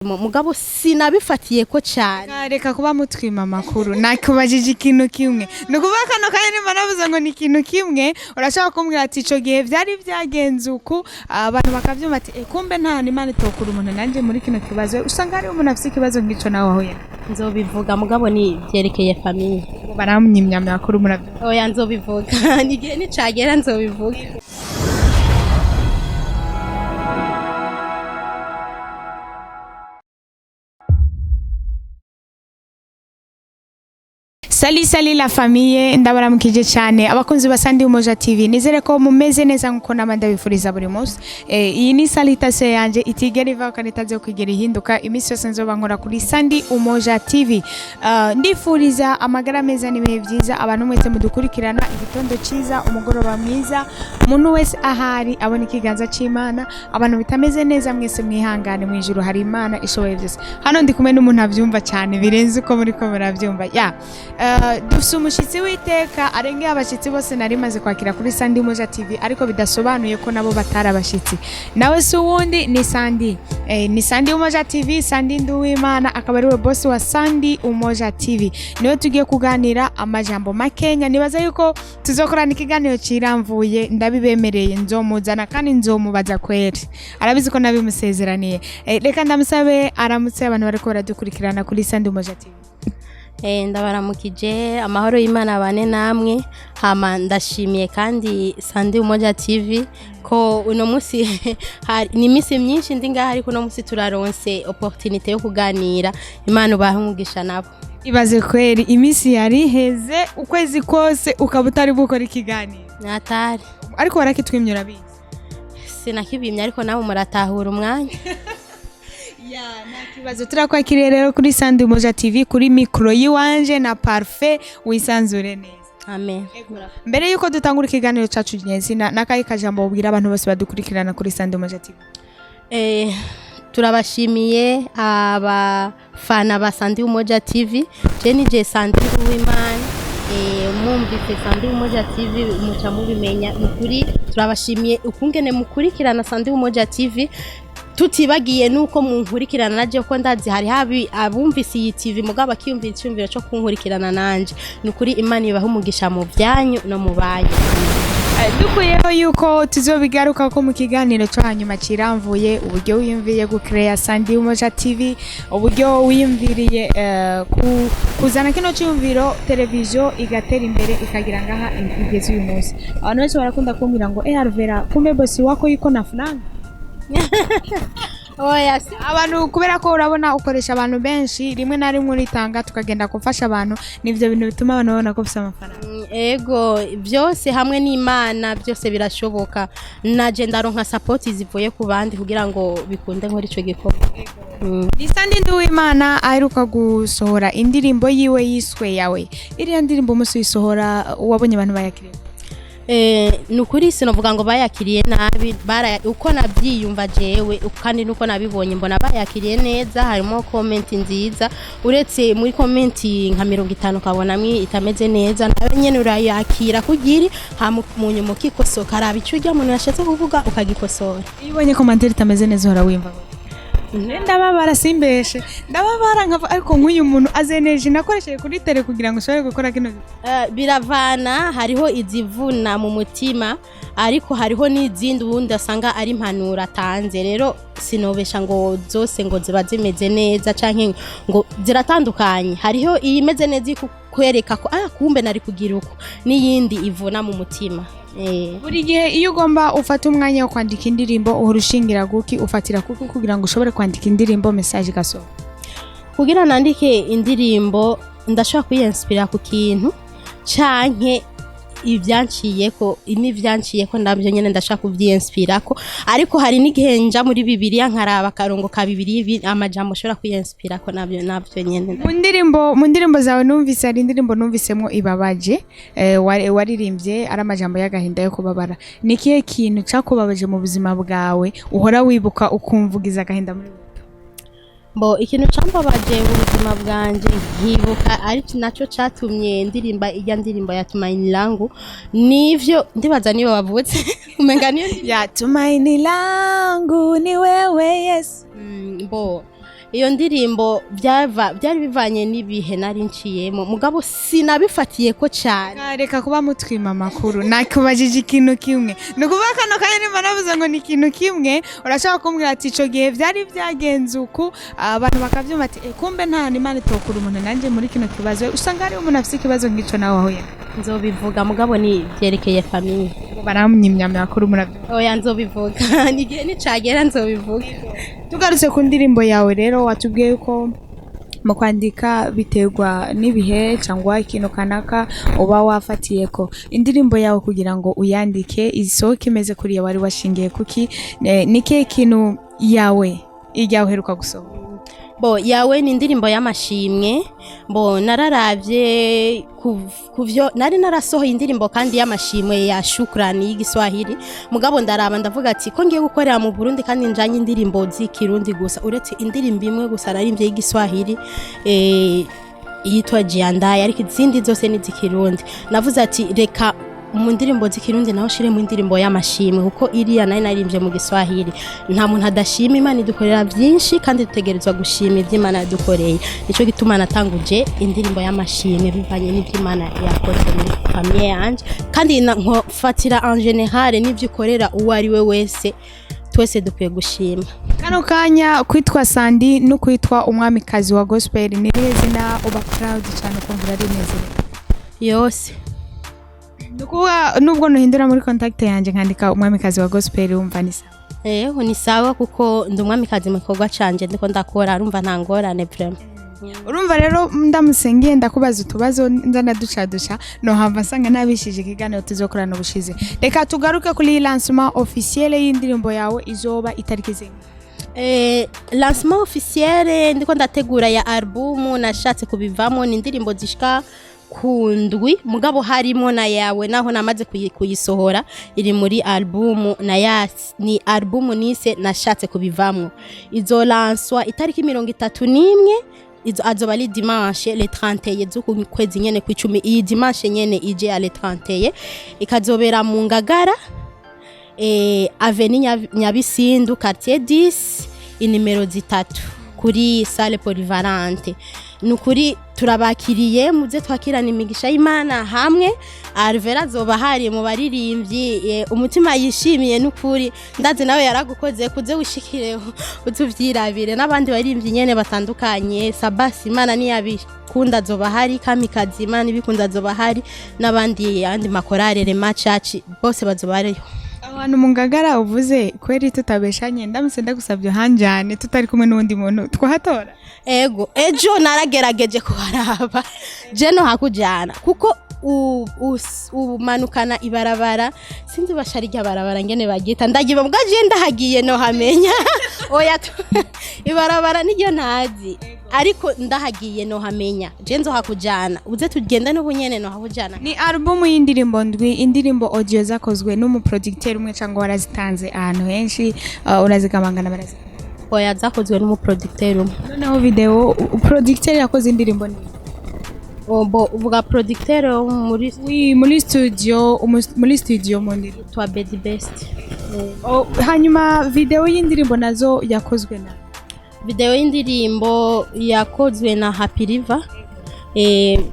Mugabo sinabifatiye ko cyane. Reka kuba mutwima amakuru. Nakubajije ikintu kimwe, ni ukuvuga kano kanya nimba navuze ngo ni ikintu kimwe, urashobora kumbwira ati ico gihe vyari vyagenze uku, abantu bakavyumva ati "Eh, kumbe nta hantu Imana itokura umuntu." Nanje muri kino kibazo usanga hariho umuntu afise ikibazo nk'ico nawe wahuye. Nzobivuga, mugabo ni byerekeye famille. Baramwimya amakuru, muravyumva. Oya, nzobivuga igihe nicagera, nzobivuga. Salut salut la famille, ndabaramukije cyane abakunzi ba Sandi Umoja TV. Nizere ko mumeze neza nkuko nama ndabifuriza buri munsi. Iyi ni salutation yanje itigera ivaho kandi itaze kwigera ihinduka iminsi yose nzoba nkora kuri Sandi Umoja TV. Ndifuriza amagara meza n'ibihe byiza abantu mwese mudukurikirana, igitondo cyiza, umugoroba mwiza, umuntu wese ahari abona ikiganza cy'Imana. Abantu bitameze neza mwese mwihangane, mu ijuru hari Imana ishoboye byose. Hano ndi kumwe n'umuntu abyumva cyane birenze uko muri ko murabyumva. Ya, dufise umushyitsi w'iteka arengeye abashyitsi bose nari maze kwakira kuri Sandi Umoja TV, ariko bidasobanuye ko nabo batari abashyitsi. Nawe si uwundi, ni Sandi, ni Sandi Umoja TV, Sandi Nduwimana, akaba ariwe boss wa Sandi Umoja TV. Niwe tugiye kuganira amajambo makenya. Nibaza yuko tuzokorana ikiganiro kiramvuye, ndabibemereye, nzomuzana kandi nzomubaza kweri, arabizi ko nabimusezeraniye. Reka ndamusabe aramutse abantu bariko baradukurikirana kuri Sandi Umoja TV. Ndabaramukije, amahoro y'Imana abane namwe. Hama ndashimiye kandi Sandi Umoja TV ko uno munsi ni iminsi myinshi ndi ngaha, ariko uno munsi turaronse opportunité yo kuganira. Imana ubahe umugisha nabo. Ibaze kweri, iminsi yari iheze, ukwezi kose ukaba utari bukora ikiganiro. Natari. Ariko warakitwimye, urabizi. Sinakibimye, ariko nawe muratahura umwanya. Nta kibazo, turakwakiriye rero kuri Sandi Umoja TV, kuri mikoro y'iwanje na Parfait, wisanzure neza. Amen. Mbere yuko dutangura ikiganiro cacu nyezina, n'akahe kajambo ubwira abantu bose badukurikirana kuri Sandi Umoja TV? Turabashimiye abafana ba Sandi Umoja TV. Je ni je Sandi Uwimana. Mwumvise Sandi Umoja TV muca mubimenya. Ni ukuri turabashimiye ukungene mukurikirana Sandi Umoja TV, tutibagiye nuko munkurikirana naje, ko ndazi hari habi abumvise iyi TV mugabo bakiyumvira icyumviro cyo kunkurikirana nanje. Ni ukuri Imana ibahe umugisha mu byanyu no mu banyu. Dukuyeho yuko tuzobigaruka ko mu kiganiro cyo hanyuma kiramvuye, uburyo wiyumviriye gukereya Sandi Umoja TV, uburyo wiyumviriye kuzana kino cyumviro, televiziyo igatera imbere ikagira ngaha igeze uyu munsi. Abantu benshi barakunda kumbwira ngo: "Eh, Alvera, kumbe bosi wako yuko na franga." Oya, si Abantu, kubera ko urabona ukoresha abantu benshi, rimwe na rimwe uritanga tukagenda gufasha abantu, nivyo bintu bituma abantu babona ko ufise amafaranga. Ego, byose hamwe n'Imana byose birashoboka. Naje ndaronka support zivuye ku bandi kugira ngo bikunde nkora ico gikorwa. Ni Sandi Nduwimana aheruka gusohora indirimbo yiwe yiswe Yawe. Iriya ndirimbo umunsi uyisohora wabonye abantu bayakiriye? Ni ukuri sinovuga ngo bayakiriye nabi, uko nabyiyumva jewe kandi nuko nabibonye, mbona bayakiriye neza. Harimo comment nziza, uretse muri comment nka 50 ukabonamwo itameze neza, nawe nyene urayakira kugira hama mu nyuma ukikosoka, araba ico urya muntu yashatse kuvuga ukagikosora. Iyo ubonye commentaire itameze neza uhora wiyumva gute? Ndababara, simbeshe, ndababara nkava, ariko nk'uyu muntu azeneje nakoresheje kuri tele kugira ngo ushobore gukora kino gikorwa. Biravana, hariho izivuna mu mutima, ariko hariho n'izindi ubundi asanga ari impanuro atanze. Rero sinobesha ngo zose ngo ziba zimeze neza canke ngo ziratandukanye. Hariho iyimeze neza ikukwereka ko ah, kumbe nari kugira uko, n'iyindi ivuna mu mutima. Buri gihe iyo ugomba ufate umwanya wo kwandika indirimbo, uhora ushingira guki, ufatira kuki kugira ngo ushobore kwandika indirimbo, message igasohoka? Kugira nandike indirimbo, ndashobora kwiyinspira ku kintu canke ibyanciyeko n'ivyanciyeko, ndabyo nyene ndashaka kuvyiyinspirako. Ariko hari n'igihe nja muri Bibiliya nkaraba akarongo ka Bibiliya, amajambo ushobora kwiyinspirako, navyo nyene. Mu ndirimbo zawe numvise, hari indirimbo numvisemwo ibabaje, waririmbye ari amajambo y'agahinda yo kubabara. Ni ikihe kintu cakubabaje mu buzima bwawe uhora wibuka ukumvugiza agahinda muri wowe? Bo, ikintu cambabaje mu buzima bwanje nkibuka, ari naco catumye ndirimba ijya ndirimbo ya Tumaini Langu, nivyo ndibaza niyo wavutse umenga niyo ndirimbo. Ya Tumaini langu ni wewe Yesu. Bo, Iyo ndirimbo byari bivanye n'ibihe nari nciyemo, mugabo sinabifatiye ko cyane. Reka kuba mutwima amakuru. Nakubajije ikintu kimwe, ni ukuvuga kano kanya nimba navuze ngo ni ikintu kimwe, urashobora kumbwira ati ico gihe byari byagenze uku, abantu bakavyumva ati: "Eh, kumbe nta hantu Imana itokura umuntu." Nanjye muri kino kibazo usanga hariho umuntu afise ikibazo nk'ico nawe wahuye. Nzobivuga, mugabo ni byerekeye famille. Baramwimya amakuru, murabyumva. Oya, nzobivuga nigihe nicagera, nzobivuga. Tugarutse ku ndirimbo yawe rero, watubwiye ko mu kwandika biterwa n'ibihe cyangwa ikintu kanaka uba wafatiye ko indirimbo yawe kugira ngo uyandike isohoke imeze kuriya, wari washingiye kuki? Ni kihe kintu yawe ijya uheruka gusohora? Bo, yawe ni indirimbo y'amashimwe. Bo, nararavye kuvyo nari narasohoye indirimbo kandi y'amashimwe ya shukrani y'igiswahili, mugabo ndaraba ndavuga ati ko ngiye gukorera mu Burundi kandi njanye indirimbo z'ikirundi gusa, uretse indirimbo imwe gusa naririmbye y'igiswahili, yitwa Jiandaye, ariko izindi zose ni z'ikirundi. Navuze ati reka mu ndirimbo z'ikirundi naho shiremo indirimbo y'amashimwe, kuko iriya nayo naririmbye mu giswahili. Nta muntu adashima Imana, idukorera byinshi kandi dutegerezwa gushima ibyo Imana yadukoreye. Nico gituma natanguje indirimbo y'amashimwe bivanye n'ibyo Imana yakoze muri famille yanje, kandi nkofatira en général n'ibyo ikorera uwo ari we wese, twese dukwiye gushima. Kano kanya, kwitwa Sandi no kwitwa umwamikazi wa gospel, ni irihe zina uba proud cyane, ukumva uranezerewe? Yose. Ni ukuvuga nubwo nuhindura muri contact yanjye nkandika umwamikazi wa gospel, wumva ni sawa? Eho, ni sawa, kuko ndi umwamikazi mu gikorwa canje ndiko ndakora, urumva nta ngorane vraiment. Urumva rero, ndamutse ngenda kubaza utubazo nza ndaducaduca, nohava nsanga nabishije ikiganiro tuzokorana ubushize. Reka tugaruke kuri lancement officiel y'indirimbo yawe, izoba itariki zingahe? Lancement officiel ndiko ndategura ya album nashatse kubivamo, ni indirimbo zishika ku ndwi, mugabo harimo na yawe, naho namaze kuyisohora, iri muri album na ya ni album nise nashatse kubivamo. Izolanswa itariki 31, izo azoba ari dimanche le 31 z'uku kwezi nyene kw'icumi, iyi dimanche nyene ije ya le 31, ikazobera mu Ngagara, avenue Nyabisindu, quartier 10, inimero 3, kuri salle polyvalente. Ni ukuri turabakiriye, muze twakirana imigisha y'Imana hamwe. Alvera azoba hari mu baririmbyi, umutima yishimiye. N'ukuri ndazi nawe yaragukoze, kuze wishikireho utuvyirabire n'abandi baririmbyi nyene batandukanye. Sabasi, Imana niyabikunda, azoba hari. Kamikazi, Imana ibikunda, azoba hari, n'abandi andi makorale, Rema Church, bose bazoba bariho. Abantu mu Ngagara uvuze kweri, tutabeshanye, ndamutse ndagusabye hanjane tutari kumwe n'undi muntu, twahatora? Ego, ejo naragerageje kuharaba, je no hakujana kuko umanukana ibarabara, sinzi bashari rya barabara ngene bagita, ndagiba mbwa je ndahagiye no hamenya. Oya, ibarabara niryo ntazi, ariko ndahagiye no hamenya. Je nzohakujana, uze tugende n'ubunyene no hakujana. Ni album y'indirimbo ndwi, indirimbo audio zakozwe n'umuproducteur umwe cyangwa warazitanze ahantu henshi, urazigamangana barazi? Oya, zakozwe n'umuproducteur umwe. Noneho video, producteur yakoze indirimbo ni Bo, uvuga producteur wo muri Oui, muri studio, muri studio mu ndirimbo. Twa Bedi Best. Oh, hanyuma video y'indirimbo nazo yakozwe na? Video y'indirimbo yakozwe na Happy River,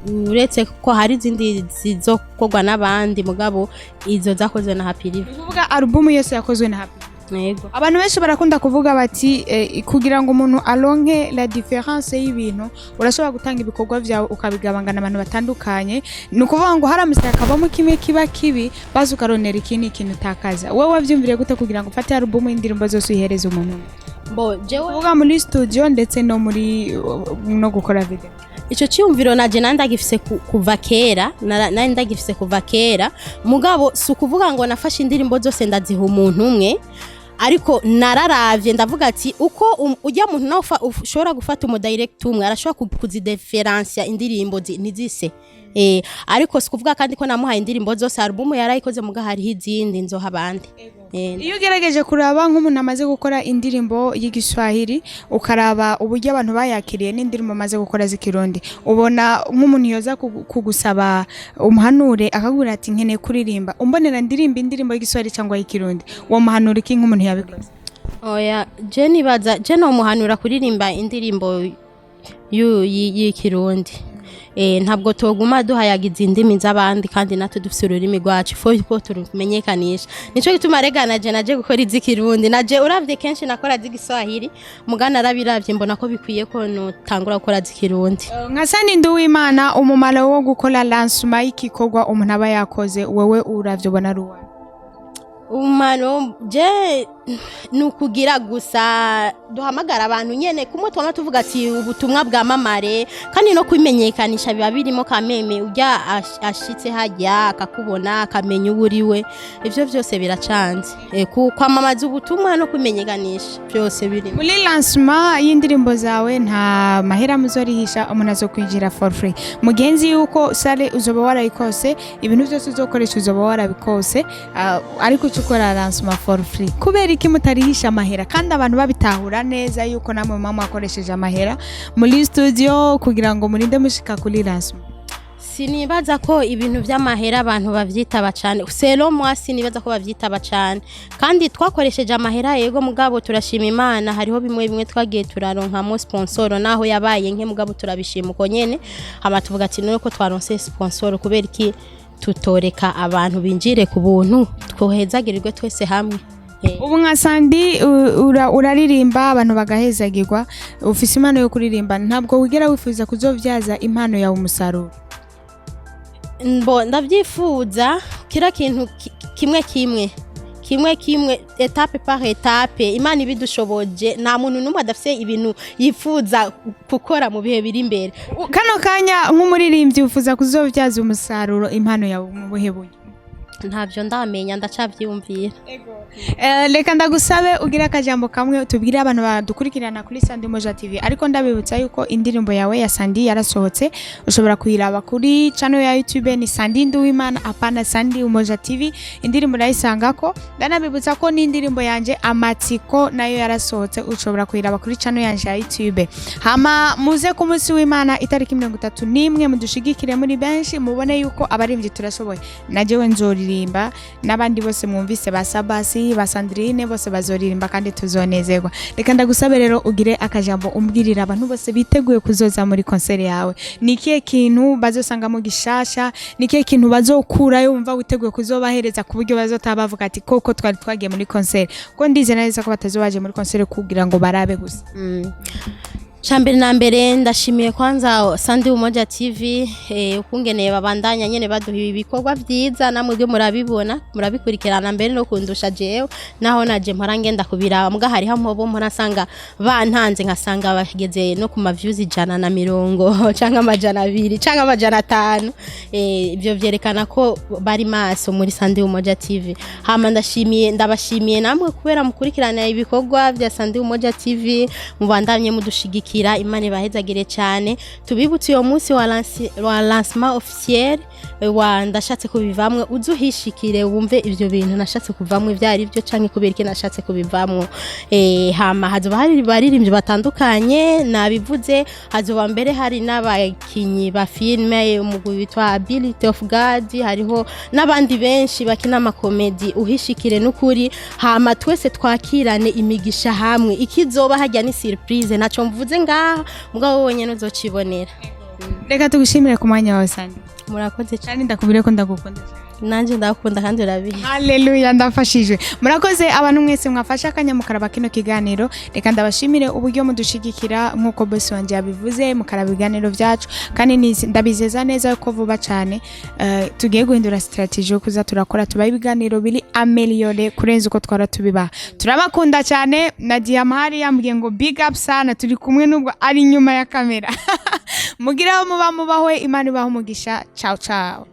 uretse ko hari izindi zizokorwa n'abandi, mugabo izo zakozwe na Happy River. Ni ukuvuga album yose yakozwe na Happy? Yego. Abantu benshi barakunda kuvuga bati kugira ngo umuntu aronke la différence y'ibintu, urashobora gutanga ibikorwa byawe ukabigabangana abantu batandukanye. Ni ukuvuga ngo haramutse hakabamo kimwe kiba kibi, baza ukaronera ikindi kintu utakaza. Wowe wabyumviriye gute kugira ngo ufate album y'indirimbo zose uyihereze umuntu umwe? Bo, jewe Kuvuga muri studio ndetse no muri no gukora video. Ico ciyumviro naje nari ndagifise kuva kera, nari ndagifise kuva kera, mugabo si ukuvuga ngo nafashe indirimbo zose ndaziha umuntu umwe, ariko nararavye ndavuga ati uko ujya muntu nawe ushobora gufata umu direct umwe, arashobora kuzideferansia indirimbo ntizise, ariko si kuvuga kandi ko namuhaye indirimbo zose. Album yarayikoze, muga hariho izindi nzoha abandi. Iyo ugerageje kuraba nk'umuntu amaze gukora indirimbo y'igiswahili, ukaraba uburyo abantu bayakiriye n'indirimbo amaze gukora z'ikirundi, ubona nk'umuntu yoza kugusaba umuhanure, akakubwira ati nkeneye kuririmba, umbonera ndirimba indirimbo y'igiswahili cyangwa y'ikirundi, uwo muhanura iki nk'umuntu yabikoze? Oya, je nibaza, je nomuhanura kuririmba indirimbo y'ikirundi. Ntabwo toguma duhayagiza indimi z'abandi kandi natwe dufise ururimi rwacu, faut ko turumenyekanisha. Nico gituma rega naje naje gukora iz'ikirundi. Naje uravye kenshi nakora z'igiswahili, mugana narabiravye mbona ko bikwiye ko notangura gukora z'ikirundi. Nka Sandy Nduwimana, umumaro wo gukora lancement y'igikorwa umuntu aba yakoze, wewe uravye ubona ari uwahe? Umumaro je ni ukugira gusa duhamagara abantu nyene kumwe twama tuvuga ati ubutumwa bwamamare, kandi no kwimenyekanisha biba birimo kameme. Urya ashitse hajya akakubona, akamenya uwo uriwe, ivyo vyose biracanze. Kwamamaza ubutumwa no kwimenyekanisha byose birimo. Muri lancement y'indirimbo zawe nta mahera muzorihisha, umuntu azokwinjira for free. Mugenzi yuko salle uzoba warayikose, ibintu byose uzokoresha uzoba warabikose, ariko uca ukora lancement for free. Kubera iki mutarihisha amahera kandi abantu babitahura neza yuko namwe muba mwakoresheje amahera muri studio kugira ngo murinde mushika kuri lancement? Sinibaza ko ibintu by'amahera abantu bavyitaba cane. Selon moi, sinibaza ko bavyitaba cane. Kandi twakoresheje amahera, yego, mugabo turashima Imana, hariho bimwe bimwe twagiye turaronkamo sponsor, naho yabaye nke, mugabo turabishima uko nyene. Hama tuvuga ati none ko twaronse sponsor, kubera iki tutoreka abantu binjire ku buntu, twohezagirirwe twese hamwe? Ubu nka Sandy uraririmba abantu bagahezagirwa, ufise impano yo kuririmba, ntabwo wigera wifuza kuzovyaza impano yawe umusaruro? Mbo ndavyifuza. Kira kintu kimwe kimwe, kimwe kimwe, étape par étape, Imana ibidushoboje. Nta muntu n'umwe adafise ibintu yifuza gukora mu bihe biri imbere. Kano kanya nk'umuririmbyi wifuza kuzovyaza umusaruro impano yawe mu buhe buryo? Ntavyo ndamenya, ndacavyiyumvira. Reka ndagusabe ugire akajambo kamwe tubwire abantu badukurikirana kuri Sandy Moja TV. Ariko ndabibutsa yuko indirimbo yawe ya Sandy yarasohotse, ushobora kuyiraba kuri channel ya YouTube, ni Sandy Nduwimana, apana Sandy Umoja TV, indirimbo urayisangako. Ndanabibutsa ko n'indirimbo yanje Amatsiko nayo yarasohotse, ushobora kuyiraba kuri channel yanje ya YouTube. Hama muze ku munsi w'Imana itariki 31, mudushigikire muri benshi, mubone yuko abaririmbyi turashoboye. Na jewe nzoririmba n'abandi bose mwumvise, ba Sabasi, ba Sandrine, bose bazoririmba kandi tuzonezerwa. Reka ndagusabe rero ugire akajambo umbwirira abantu bose biteguye kuzoza muri concert yawe. Ni ikihe kintu bazosangamo gishasha? Ni ikihe kintu bazokurayo wumva witeguye kuzobahereza ku buryo bazotaba bavuga ati koko twari twagiye muri concert? Ko ndizera neza ko batazobaje muri concert kugira ngo barabe gusa. Cambere na mbere, ndashimiye kwanza Sandy Umoja TV, ukungeneye babandanya nyene baduha ibikorwa vyiza. Namwe bwe murabibona, murabikurikirana mbere no kundusha jewe, naho naje mpora ngenda kubiraba, muga hariho ampobo mpora nsanga bantanze, nkasanga bageze no ku ma views 120 canke 200 canke 500. Ivyo vyerekana ko bari maso muri Sandy Umoja TV. Hama ndashimiye, ndabashimiye namwe kubera mukurikirana ibikorwa vya Sandy Umoja TV, mubandanye mudushigikira. Imana ibahezagire cyane. Tubibutse uyo munsi wa lancement officiel wa Ndashatse Kubivamwe, uzuhishikire wumve ivyo bintu nashatse kuvamwe ivyo ari byo canke kubera iki nashatse kubivamwo. Hama hazoba hari baririmbyi batandukanye, nabivuze, hazoba mbere hari n'abakinyi ba filme, umugwi witwa Ability of God, hariho n'abandi benshi bakina amakomedi. Uhishikire n'ukuri, hama twese twakirane imigisha hamwe. Ikizoba hajya ni surprise, ntaco mvuze ngaha, mugabo wowe nyene uzocibonera. Reka tugushimire ku mwanya wawe, Sandy. Murakoze cyane. Kandi ndakubwire ko ndagukunda cyane. Nanjye ndakunda kandi urabizi. Haleluya, ndafashije. Murakoze abantu mwese mwafashe akanya mukaraba kino kiganiro. Reka ndabashimire uburyo mudushigikira, nk'uko bosi wanje yabivuze, mukaraba ibiganiro byacu. Kandi ndabizeza neza ko vuba cyane tugiye guhindura strategy yo kuza turakora tubaha ibiganiro biri amélioré kurenza uko twara tubibaha. Turabakunda cyane. Na Diamari yambwiye ngo big up sana, turi kumwe nubwo ari inyuma ya kamera. Mugire aho muba mubahwe, Imana ibahe umugisha. Ciao ciao.